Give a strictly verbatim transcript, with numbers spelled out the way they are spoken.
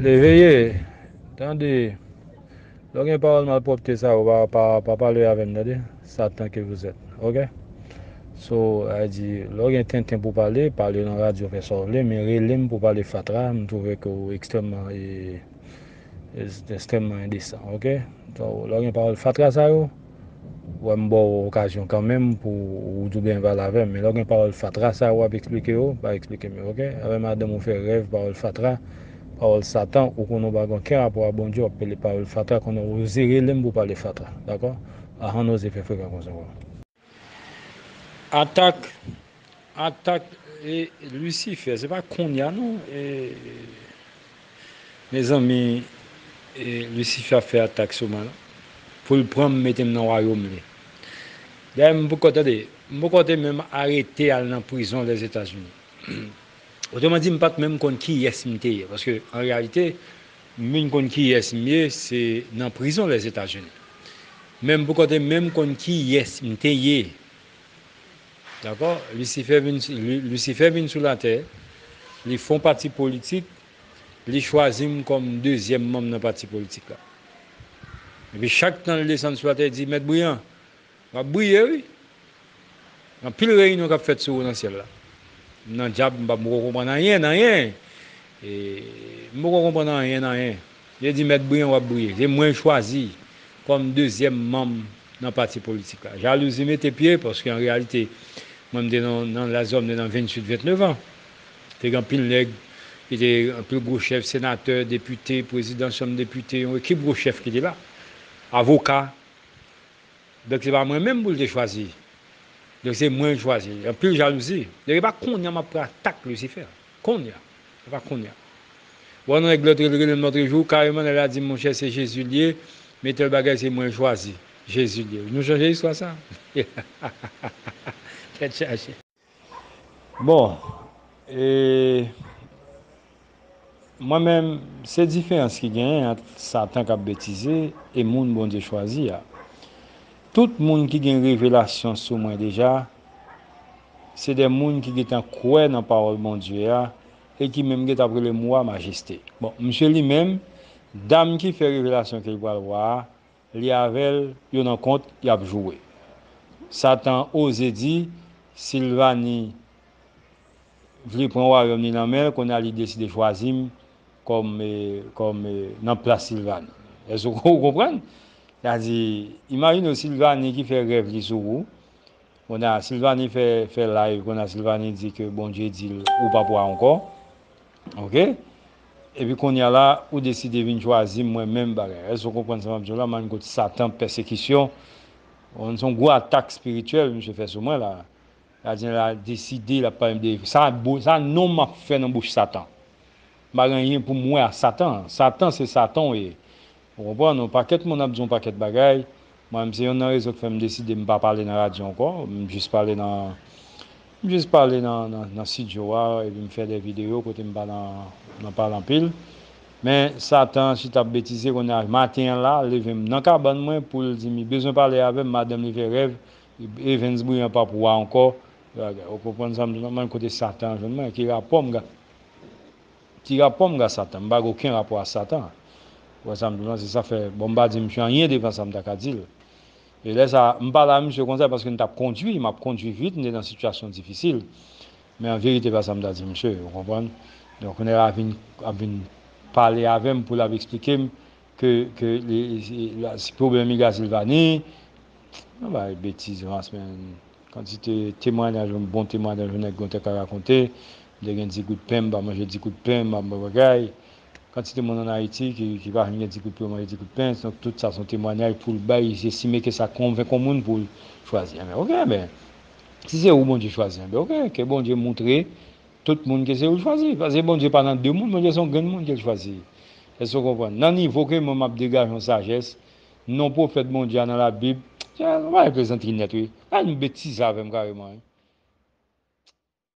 Leve ye, tande. Lè w gen pawòl malpwòpte sa yo, pa, pa, pa pale avè m, tande. Satan que vous êtes, ok? So, sa vle di, lè w gen tenten pou pale, pale nan radyo, fè sa w vle, men rele m pou pale fatra, m twouve ke w ekstrèmman, e, e, ekstrèmman endesan, ok? So, lè w gen pawòl fatra sa yo, wè m ba w okazyon kanmenm pou ou di w byen pale avè m. Men lè w gen pawòl fatra sa yo w ap eksplike yo, pa eksplike m yo, ok? Avè madanm ou fè rèv, pawòl fatra, pawòl Satan, ou konnen w pa gen okenn rapò a Bondye, w ap pale pawòl fatra, konnen w oze rele m pou pale fatra, dakò? Ahan, n oze fè frekan konsa ankò. Atak, atak, e, Lisifè, se pa kounye a non. E, mezanmi, e, Lisifè ap fè atak sou mwen la. Pou l pran m, mete m nan wayòm li. Dayè, m poko, tande, m poko te menm arete al nan prizon Lèzetazini. Otreman di, m pa t menm konn kiyès m te ye. Paske, an reyalite, m vin konn kiyès m ye, se nan prizon Lèzetazini. Men m poko te menm konn kiyès m te ye. Dakò? Lisifè vin, Li-, Lisifè vin sou latè, li fè yon pati politik, li chwazi m kòm dezyèm manm nan pati politik la. Epi chak tan l desann sou latè, li di, Mèt Briyan, w ap briye, wi. Anpil reyinyon k ap fèt sou ou nan syèl la. M nan djab, m pa, m poko konprann anyen, nan anyen. E, m poko konprann anyen, nan anyen. Yo di, Mèt Briyan, w ap briye. Se mwen yo chwazi kòm dezyèm manm nan pati politik la. Jalouzi mete pye, paske an reyalite, mwen, m te nan, nan laj zòm, m te nan venntuit, vennèf an. Te gen anpil nèg, ki te anpil gwo chèf, senatè, depite, prezidan chanm depite, yon ekip gwo chèf ki te la. Avoka. Donk, se pa mwen menm pou l te chwazi. Donk, se mwen l chwazi. Anpil jalouzi. Donk, e pa kounye a m ap pran atak Lisifè. Kounye a. E pa kounye a. Bon, nèg lòt rele, rele m lòt jou, kareman, nèg la di, monchè, se Jezi l ye, men tèl bagay, se mwen l chwazi. Jezi l ye. Nou chanje istwa sa. Tèt chaje. Bon, e, mwen menm, se diferans ki genyen ant Satan k ap betize e moun Bondye chwazi a. Tout moun ki gen revelasyon sou mwen deja, se de moun ki gentan kwè nan pawòl Bondye a e ki menm gentan ap rele m wa, majeste. Bon, misye li menm, dam ki fè revelasyon ke l pral wa a, li avè l, yo nan kont, y ap joure. Satan oze di, Silvani vle pran wayòm li nan men l, kounye a li deside chwazi m kòm, e, kòm, e, nan plas Silvani. Èske w konprann? Sa di, imajine w Silvani ki fè rèv li sou ou, Kounye a, Silvani fè, fè live, kounye a, Silvani di ke Bondye di l, ou p ap wa ankò. Ok? Epi kounye a la, ou deside vin chwazi m mwen menm bagay. Èske w konprann sa m ap di w la? Mwen kot Satan pèsekisyon. Se yon gwo atak espirityèl misye fè sou mwen la. Gadyen la deside, l ap pale m de sa, bo-, sa non m ap fè nan bouch Satan. M pa gen anyen pou m wè a Satan. Satan, se Satan w ye. Ou konprann? Yon pakèt moun ap di yon pakèt bagay. Mwen menm, se youn nan rezon k fè m deside m pa pale nan radyo ankò. M jis pale nan, m jis pale nan, nan, nan estidyo a, epi m fè de videyo kote m pa nan, nan pale anpil. Men Satan chita ap betize kounye a maten an la, leve m nan kabann mwen pou l di m li bezwen pale avè m, madanm li fè rèv, Evens Brian p ap wa ankò. Ou konprann sa m di w la? Mwen kote Satan jwenn mwen, ki rapò m ga-, ki rapò m ga Satan? M pa gen okenn rapò a Satan. Ou wè sa m di w la? Se sa fè, bon, m pa di misye anyen devan sa m ta ka di l. E lè sa, m pale a misye konsa paske m t ap kondui, m ap kondui vit, m te nan sitiyasyon difisil. Men an verite, pa sa m ta di misye, ou konprann? Donk, kounye a ap vin, ap vin pale avè m pou l ap eksplike m ke, ke li, li, la, si pwoblèm li ga Silvani, nan bay betiz, rans, men. Kantite temwayaj, yon bon temwayaj, yon nèg gon tèt ka rakonte, m te gen di goud pen, m pa manje di goud pen, m pa bagay. Kantite moun ann Ayiti ki, ki pa janm gen di goud pen, manje di goud pen, donk tout sa se yon temwayaj pou l bay, estime ke sa konvenk yon moun pou l chwazi. Enben, ok, enben, si se ou Bondye chwazi, enben, ok, ke Bondye moutre tout moun ke se ou l chwazi. Paske Bondye pa nan de moun, Bondye se yon grenn moun ke l chwazi. Èske w konprann? Nan nivo ke mwen m ap degaje yon sajès, non pwofèt Bondye a nan Labib, se yon bagay plezantri nèt, wi. Pa vin betize avè m kareman, wi.